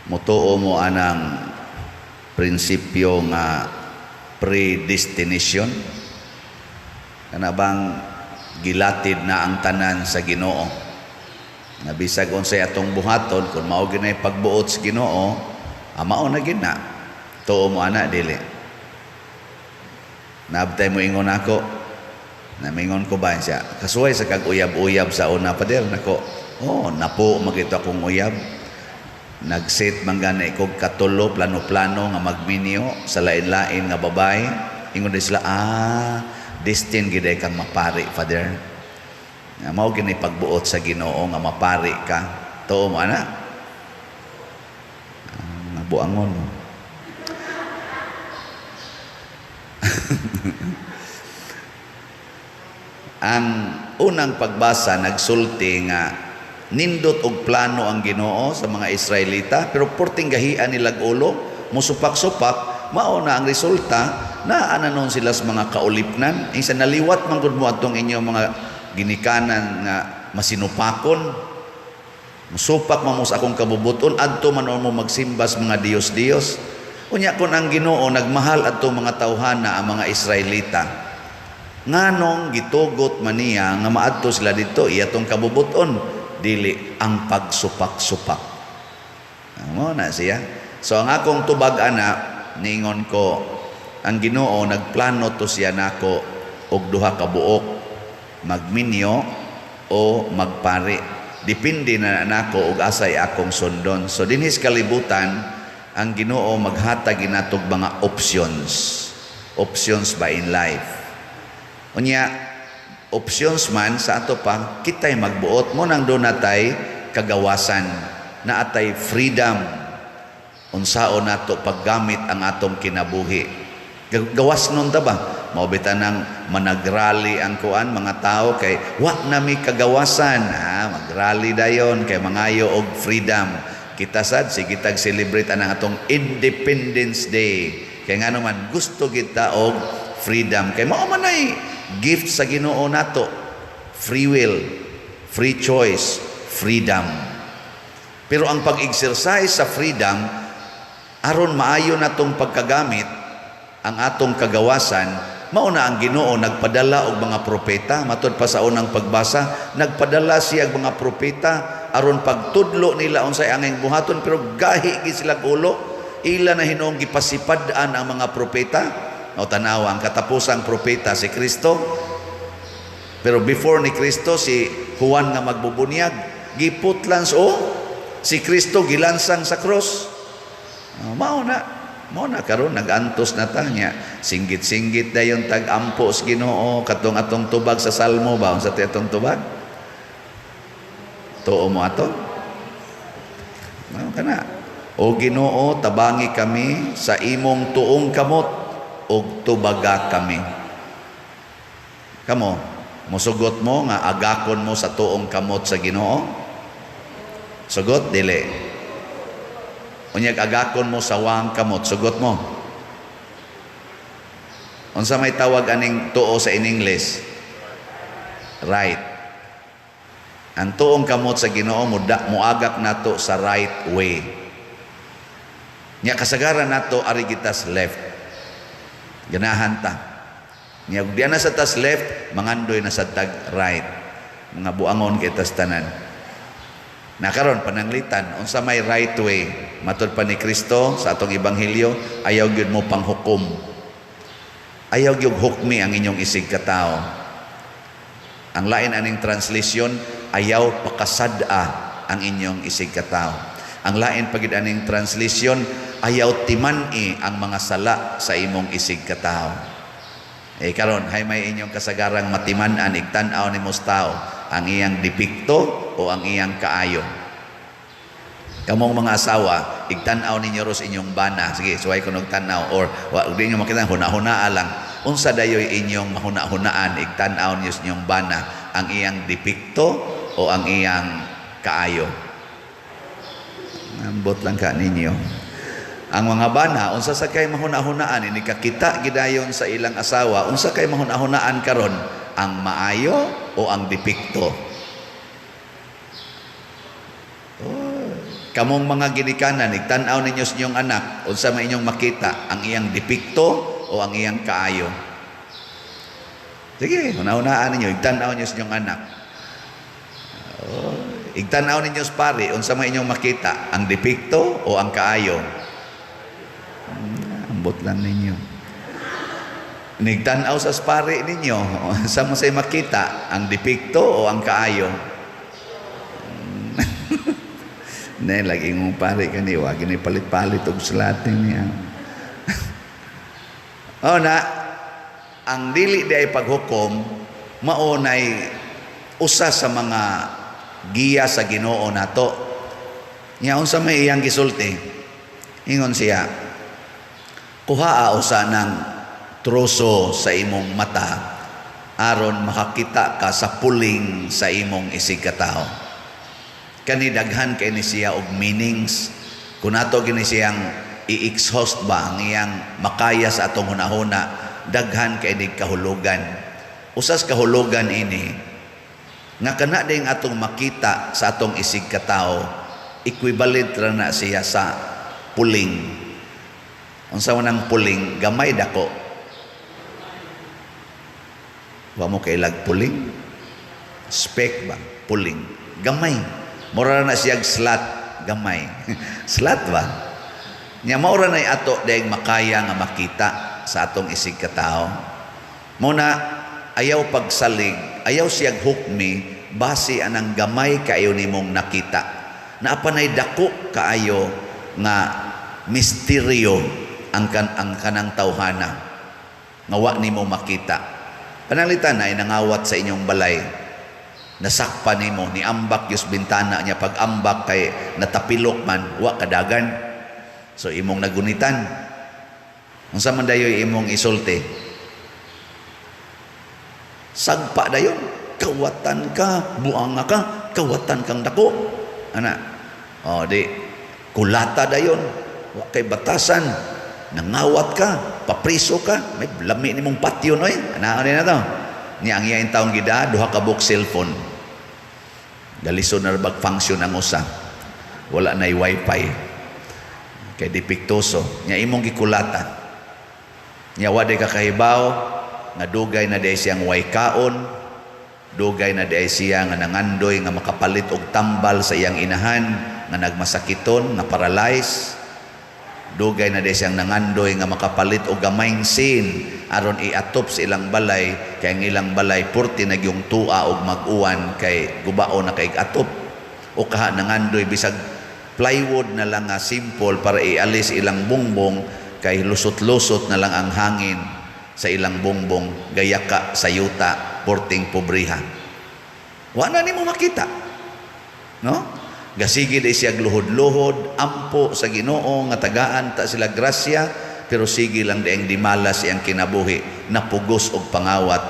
Mutuo mo anang prinsipyo nga predestination? Kana bang gilatid na ang tanan sa Ginoo? Nga bisag unsay atong buhaton, kung mao gyud pagbuot sa Ginoo, mao na gyud na. Tuo mo ana, dili? Naabtay mo ingon ako. Namingon ko ba siya? Kasuway sa kag uyab-uyab sa una, pader nako. Oh, napo magito akong uyab. Nag-set man gani kog katulo plano-plano nga magminyo sa lain-lain nga babae. Ingon din sila, "Destined gid kang mapari, Father. Nga mao gini pagbuot sa Ginoo nga mapari ka." Tuo mo ana? Mga buangon. Ang unang pagbasa nagsulti nga nindot og plano ang Ginoo sa mga Israelita, pero porting gahian nilag ulo, musupak-supak, mao na ang resulta, naa na noon sila sa mga kaulipnan. Isa naliwat man gud mo atong inyong mga ginikanan nga masinupakon. Musupak man mo sa akong kabubuton, adto man mo magsimba sa mga diyos-diyos. Unya kon ang Ginoo nagmahal adto mga tawhana, ang mga Israelita, nganong gitugot man niya nga maadto sila dito iya tong kabubuton? Dili ang pagsupak-supak. Mo na siya. So ang akong tubag ana, ningon ko, ang Ginoo nagplano to siya nako og duha ka buok, magminyo o magpari. Depende na nako og asay akong sundon. So dinhi sa kalibutan, ang Ginoo maghatag ginatog mga options. Options ba in life. Unya options man sa ato pa, kita'y magbuot mo nang doon natay kagawasan, na atay freedom unsaon nato paggamit ang atong kinabuhi. Gawas nun ta ba? Mao bitaw nang managrally ang kuan mga tao kay wa na mi kagawasan. Magrally dayon kay mangayo og freedom. Kita sad sige tag celebrate anang atong Independence Day. Kay ngano man gusto kita og freedom, kay mao man ay gift sa Ginoo nato. Free will, free choice, freedom. Pero ang pag-exercise sa freedom aron maayo natong pagkagamit ang atong kagawasan, mao na ang Ginoo nagpadala og mga propeta. Matud pa sa unang pagbasa, nagpadala siya og mga propeta aron pagtudlo nila unsay angay buhaton, pero gahi gid sila ulo. Ila na hinuong gipasipad-an ang mga propeta. O tanawa ang katapusang propeta, si Kristo. Pero before ni Kristo, si Juan nga magbubunyag, giputlan o si Kristo gilansang sa cross. Oh, mao na karon nagantos na ta niya. Singgit-singgit dayon tag-ampo sa Ginoo katong atong tubag sa Salmo ba, unsa ti atong tubag? Tuo mo ato? Mao kana. O Ginoo, tabangi kami sa imong tuong kamot ug tubaga kami. Kamo, musugot mo nga agakon mo sa tuong kamot sa Ginoo? Sugot dili. Unyag agakon mo sa wang kamot, sugot mo? Unsa may tawag aning tuo sa in English? Right. Ang tuong kamot sa Ginoo mo muagak nato sa right way. Nya kasagaran nato ari kita sa left. Ganahan ta. Nya ug diana sa tas left, mangandoy na sa tag right. Mga buangon kay tas tanan. Na karon pananglitan unsa may right way? Matud pa ni Kristo sa atong ebanghelyo, ayaw gyud mo panghukom. Ayaw gyud hukmi ang inyong isig katao. Ang lain aning translation, ayaw pakasad-a ang inyong isig katao. Ang lain pagid aning translation, ayaw timan-i ang mga sala sa imong isig katao. Eh karon, hay may inyong kasagarang matiman-an igtan-aw nimo sa tao, ang iyang depekto o ang iyang kaayo? Kamong mga asawa, igtan-aw ninyo ros inyong bana. Sige, suway ko tan-aw or wa di niyo makita, huna-hunaa lang. Unsa dayoy inyong mahuna-hunaan igtan-aw niyo sa inyong bana, ang iyang depekto o ang iyang kaayo? Ambot lang ka ninyo. Ang mga bana, unsa sa kay mahuna-hunaan ini kakita gidayon sa ilang asawa, unsa kay mahuna-hunaan karon, ang maayo o ang depekto? Oh, Kamong mga ginikanan, igtan-aw ninyo sa inyong anak, unsa may inyong makita, ang iyang depekto o ang iyang kaayo? Sige, una-unaan ninyo, igtan-aw ninyo sa inyong anak. Oh, igtan-aw ninyo sa pari, unsa may inyong makita, ang depekto o ang kaayo? Ambot lang ninyo. Nigtan-aw sa pari ninyo, unsa mo say makita, ang depekto o ang kaayo? Ne, lagi mong pare kani, wag ni palit-palit og slating niya. O na, ang dili di ay paghukom, mao nay usa sa mga giya sa Ginoo nato. Nya unsa may iyang gisulti? Ingon siya, "Kuhaa usa ng troso sa imong mata aron makakita ka sa puling sa imong isigkatawo." Kani daghan kay ni siya og meanings. Kung ato gini siyang i-exhaust ba ang iyang makaya sa atong hunahuna, daghan kay ni kahulugan. Usas kahulugan ini nga kana ding atong makita sa atong isigkatawo, equivalent ra na siya sa puling. Unsa man ang puling, gamay, dako? Wa mo kailag puling? Speck ba? Puling gamay, mura na siyag slat, gamay. Slat ba? Nya mao ra nay ato dayeng makaya nga makita sa atong isigkatawo. Mo na ayaw pagsalig, ayaw siyag hukmi base anang gamay kaayo nimong nakita. Naa pa nay dako kaayo nga misteryo ang kanang tawhana nga wa nimo makita. Pananglitan ay nangawat sa inyong balay, nasakpa nimo, niambak yus bintana niya, pag ambak kay natapilok man, wa kadagan, so imong nagunitan. Unsa man dayoy imong isulti? Sagpa dayon, "Kawatan ka, buanga ka, kawatan kang dako," ana. O di kulata dayon, "Wa kay batasan, nangawat ka, papriso ka, may lami nimong patyon oy," ana. Na to niya ang iya taong gida duha ka buok cellphone, galisod na bag function ang usa, wala na wifi kay depektoso. Nya imong gikulata. Nya wa ka kahibaw nga dugay na diay siyang way kaon, dugay na diay siya nga nangandoy nga makapalit og tambal sa iyang inahan nga nagmasakiton, nga paralyze. Dugay na diay siyang nangandoy nga makapalit og gamayng sin aron iatop sa ilang balay, kay ang ilang balay purti nagyung tua og mag-uwan kay gubao na kay atop, o kaha nangandoy bisag plywood na lang nga simple para ialis ilang bongbong, kay lusot-lusot na lang ang hangin sa ilang bongbong, gayaka sa yuta, porting pobriha. Wa na nimo makita, no? Gasige di siya luhod-luhod, ampo sa Ginoo nga tagaan ta sila grasya, pero sige lang diang dimalas iyang kinabuhi, napugos og pangawat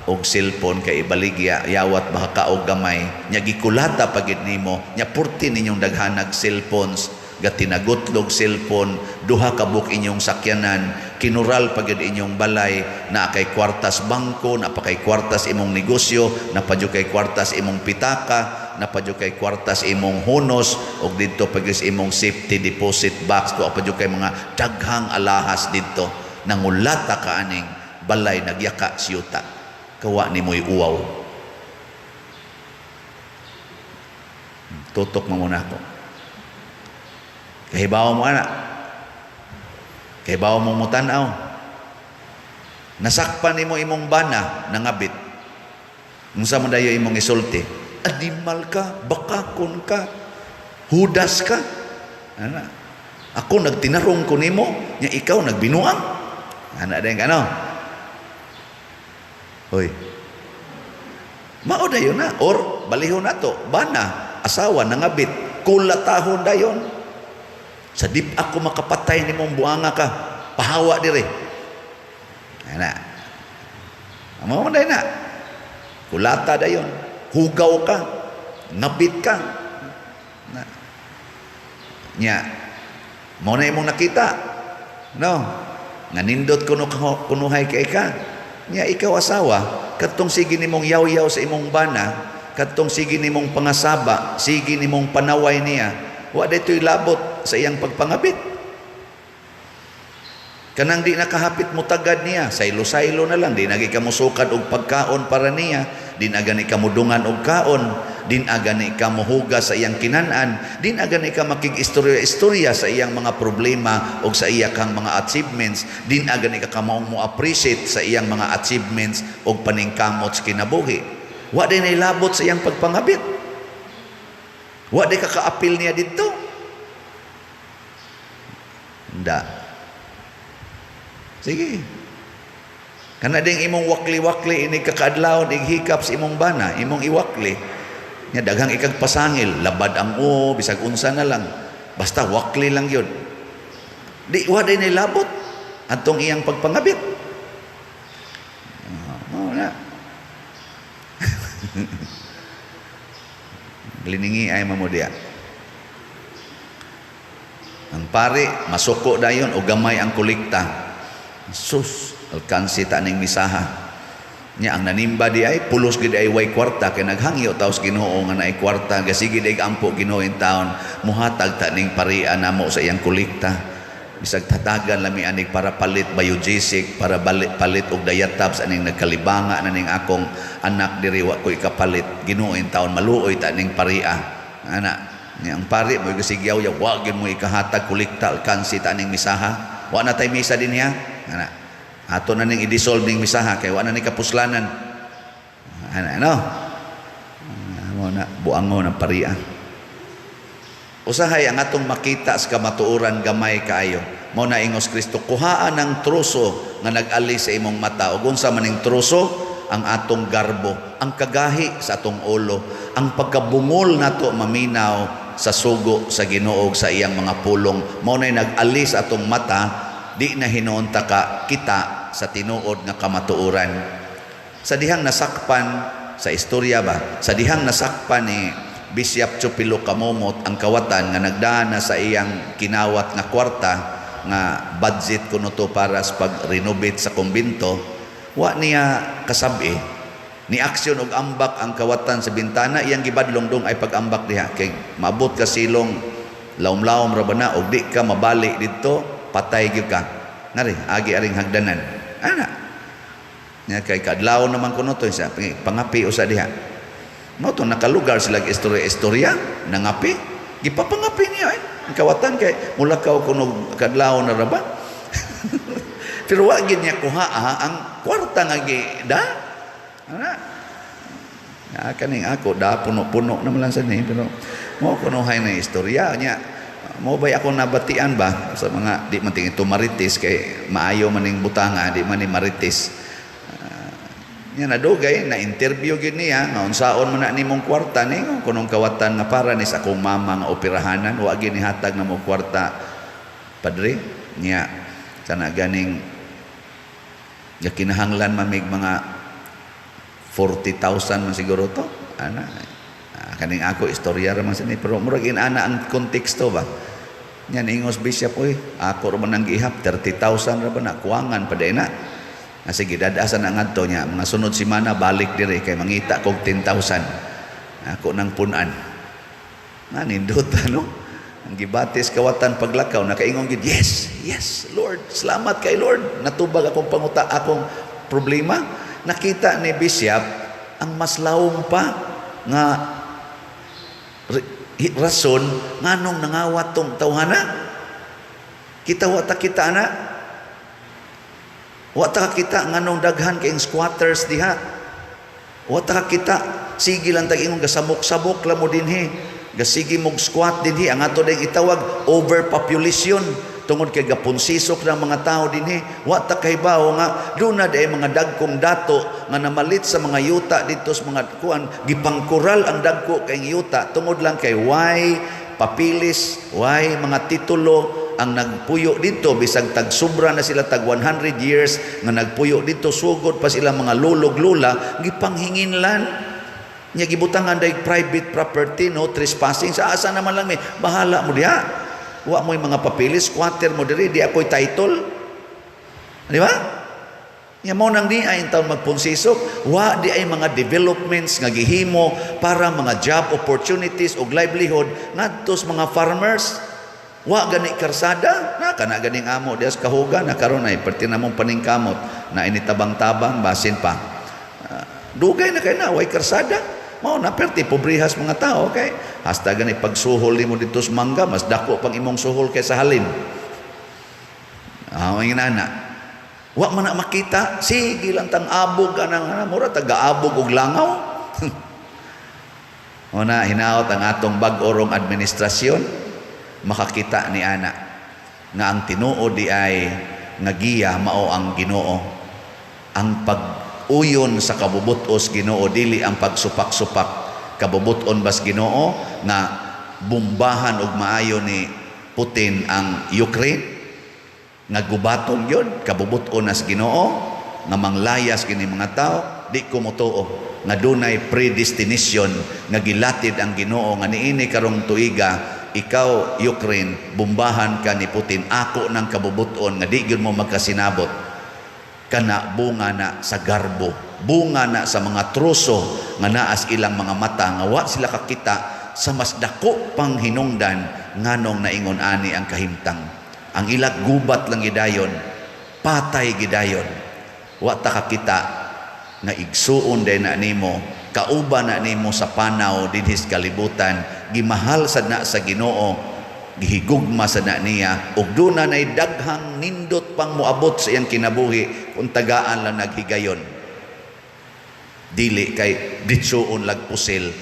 og cellphone kay ibaligya, yawat baka kaog gamay. Nya gikulata pagid nimo. Nya purti ninyong daghanag cellphones, gatinagutlog cellphone, duha ka buok inyong sakyanan, kinural pagid inyong balay, naa kay kwartas bangko, naa pa kay kwartas imong negosyo, naa pa jud kay kwartas imong pitaka, naa pa jud kay kwartas imong hunos, ug didto pagid imong safety deposit box, wa pa jud kay mga daghang alahas didto. Nangulata ka aning balay nagyaka siyuta, kawa nimoy uwaw. Tutok mo muna ako. Kahibaw mo ana. Kahibaw mo mutan-aw. Nasakpan nimo imong bana, nangabit. Unsa man dayo imong isulti? "Animal ka, bakakon ka, hudas ka." Ana. "Ako nagtinarong ko nimo, nya ikaw nagbinuang." Ana din kano. Hoy. Mao dayon na or balihon nato, bana, asawa nangabit, kulatahon dayon. "Sa dip ako makapatay nimong buanga ka, pahawa dire." Ana. Amo man na. Kulata dayon. Hugaw ka, ngabit ka. Na. Nya, mo na imong nakita. No. Nga nindot kuno kunuhay kay ka. Nya ikaw asawa, kadtong sige nimong yaw-yaw sa imong bana, kadtong sige nimong pangasaba, sige nimong panaway niya. Wa dito'y labot sa iyang pagpangabit. Kanang di nakahapit mutagad niya, saylo-saylo na lang, di na ka musukad og pagkaon para niya, di na gani ka mudungan og kaon, di na gani ka muhugas sa iyang kinan-an, di na gani ka makig-istorya-istorya sa iyang mga problema o sa iya kang mga achievements, di na gani ka kamaong mo appreciate sa iyang mga achievements og paningkamot sa kinabuhi. Wa din labot sa iyang pagpangabit. Wa di ka kaapil niya didto. Nda. Sige. Kana ding imong wakli-wakli ini kakaadlawon ighikap sa imong bana, imong iwakli. Nya daghang ikag pasangil, labad ang o, bisag unsa na lang. Basta wakli lang yun. Di wa day labot atong iyang pagpangabit. Oh, na. Liningi ay mamudya. Ang pare masuko dayon o gamay ang kolekta. Sus, alkansi ta ning misaha. Nya ang nanimba di ay pulos gid ay way kwarta kay naghangyo taos Ginoo nga naay kwarta, gasige di ampo Ginoo in taon muhatag ta ning parian namo sa iyang kolekta. Bisag tatagan lami anig para palit Biogesic, para balik palit og Diatabs aning nagkalibanga na ning akong anak diri wa ko'y kapalit. Ginoo in taon maluoy ta ning paria. Ana, nya ang pari mo gasigyaw ya wa gyud mo ikahatag kolekta, alkansi ta ning misaha. Wa na tay misa din niya. Ana. Ato na ning i-dissolve ning misaha kay wa na ni kapuslanan. Ana ano? Mo na buango ng paria. Usahay ang atong makita sa kamatuoran gamay kaayo. Mao na ingos Kristo, kuhaan ang troso nga nag-ali sa imong mata. Ug unsa man ning troso? Ang atong garbo, ang kagahi sa atong ulo, ang pagkabungol nato maminaw sa sugo sa Ginoo sa iyang mga pulong. Mao nay nag-ali sa atong mata, di na hinuon ta ka kita sa tinuod nga kamatuoran. Sa dihang nasakpan sa istorya ba, sa dihang nasakpan ni Bishop Chupilo Kamomot ang kawatan nga nagdana sa iyang kinawat nga kwarta nga budget kuno to para sa pag-renovate sa kumbinto, wa niya kasabi ni aksyon og ambak ang kawatan sa bintana, iyang gibadlong dong ay pag-ambak diha kay maabot ka silong laom-laom ra ba na og di ka mabali didto patay gyud ka ngari agi aring hagdanan ana nya kay kadlaw naman kuno to sa pangapi usa diha mo to nakalugar sila istorya-istorya nangapi gipapangapi niya eh ang kawatan kay mulakaw kuno kadlaw na ra ba. Pero wa gid niya kuha ang kwarta nga gi da ana ya kaning ako da puno-puno naman lang sa ni pero mo kunohay na istorya niya mo bay ako nabatian ba sa mga di man tingin marites kay maayo maning butanga di man ni marites nya nadugay na interview gyud niya nga unsaon man na nimong kwarta ni kunong kawatan nga para ni sa akong mama nga operahanan wa gyud nihatag na mo kwarta padre niya sana ganing ya kinahanglan mamig mga 40,000 man siguro to ana kaning ako istorya ra man sa ni pero murag inana ang konteksto ba nya niingos bishop oy ako ra man ang gihap 30,000 ra ba na kuwangan pa na. Ah, sige, dadasan ang ngadto niya. Mga sunod semana, balik dire kay mangita kog 10,000. Ako nang punan. Na, nindot, ano? Ang gibatis kawatan paglakaw, nakaingon gid, yes, yes, Lord, salamat kay Lord. Natubag akong panguta, akong problema. Nakita ni Bishop, ang mas lawom pa nga rason nganong nangawat tong tawhana. Kita wa ta kita ana. Wa ta kita nganong daghan kayong squatters diha. Wa ta kita sige lang tag ingon gasamok-samok la mo dinhi. Gasige mog squat dinhi ang ato ding itawag overpopulation tungod kay gapunsisok ng mga tao dinhi. Wa ta kahibaw nga duna day mga dagkong dato nga namalit sa mga yuta didto sa mga kuan gipangkural ang dagko kay yuta tungod lang kay way papilis, way mga titulo ang nagpuyo dito bisag tag sobra na sila tag 100 years nga nagpuyo dito sugod pa sila mga lulog lula gipanghinginlan nya gibutangan day private property, no trespassing sa asa naman lang may bahala mo diha wa mo'y mga papilis squatter mo diri di ako'y title, di ba? Nya mao nang niya in taon magpunsisok, wa di ay mga developments nga gihimo para mga job opportunities ug livelihood ngadto sa mga farmers. Wa gani karsada, na kana ganing amo dias kahuga na karon ay perti na mong paningkamot na ini tabang-tabang basin pa. Dugay na kay na way karsada. Mao na perti pobrehas mga tao kay hasta gani pagsuhol nimo dito sa mangga, mas dako pang imong suhol kaysa halin. Ah, uh, na. Wa man na makita, sige lang tang abog anang mura taga-abog og langaw. O na hinaot ang atong bag-orong administrasyon makakita ni ana nga ang tinuod di ay nga giya mao ang Ginoo. Ang pag-uyon sa kabubutos Ginoo, dili ang pagsupak-supak. Kabubuton bas Ginoo nga bumbahan og maayo ni Putin ang Ukraine, nga gubaton yun? Kabubuton nas Ginoo nga manglayas kini mga tao? Di ko motuo nga dunay predestination nga gilatid ang Ginoo nga niini karong tuiga, ikaw Ukraine, bumbahan ka ni Putin. Ako nang kabubuton nga di gyud mo magkasinabot. Kana bunga na sa garbo, bunga na sa mga troso nga naas ilang mga mata nga wa sila kakita sa mas dako pang hinungdan nganong naingon ani ang kahimtang. Ang ilak gubat lang gidayon, patay gidayon. Wa ta kakita nga igsuon day na nimo, kauban na nimo sa panaw dinhis kalibutan, gimahal sad na sa Ginoo, gihigugma sad na niya, ug duna nay daghang nindot pang moabot sa iyang kinabuhi kung tagaan lang naghigayon, dili kay ditsuon lag pusil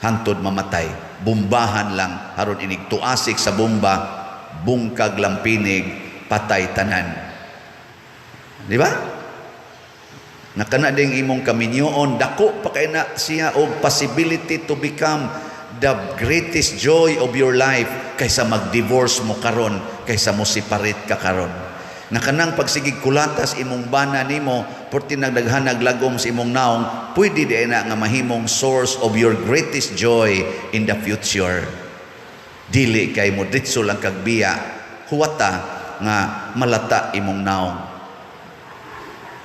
hangtod mamatay, bumbahan lang haron inig tuasik sa bomba, bungkag lang pinig, patay tanan. Di ba? Nakana ding imong kaminyoon, dako pa kay na siya og possibility to become the greatest joy of your life kaysa mag-divorce mo karon, kaysa mo separate ka karon. Nga kanang pagsigig kulatas imong bana nimo, porti nagdaghanag lagom sa imong naong, pwede di na nga mahimong source of your greatest joy in the future. Dili kay mo ditso lang kag biya, huwata nga malata imong naong.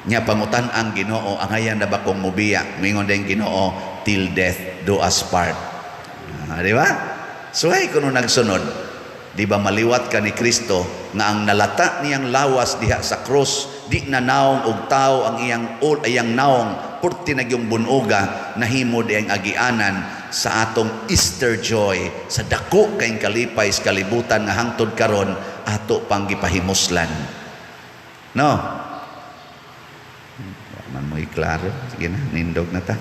Nya pangutan ang Ginoo, "Angayan na ba kong mubiya?" Mingon din Ginoo, "Till death do us part." Ah, di ba? Suhay kuno nagsunod. Di ba maliwat ka ni Kristo nga ang nalata niyang lawas diha sa krus, di na naong og tao ang iyang ul iyang naong purti nagyong bunuga, nahimo di ang agianan sa atong Easter joy, sa dako kayong kalipay sa kalibutan nga hangtod karon ato pang gipahimuslan? No? Wa man mo'y klaro. Sige na, nindog na ta.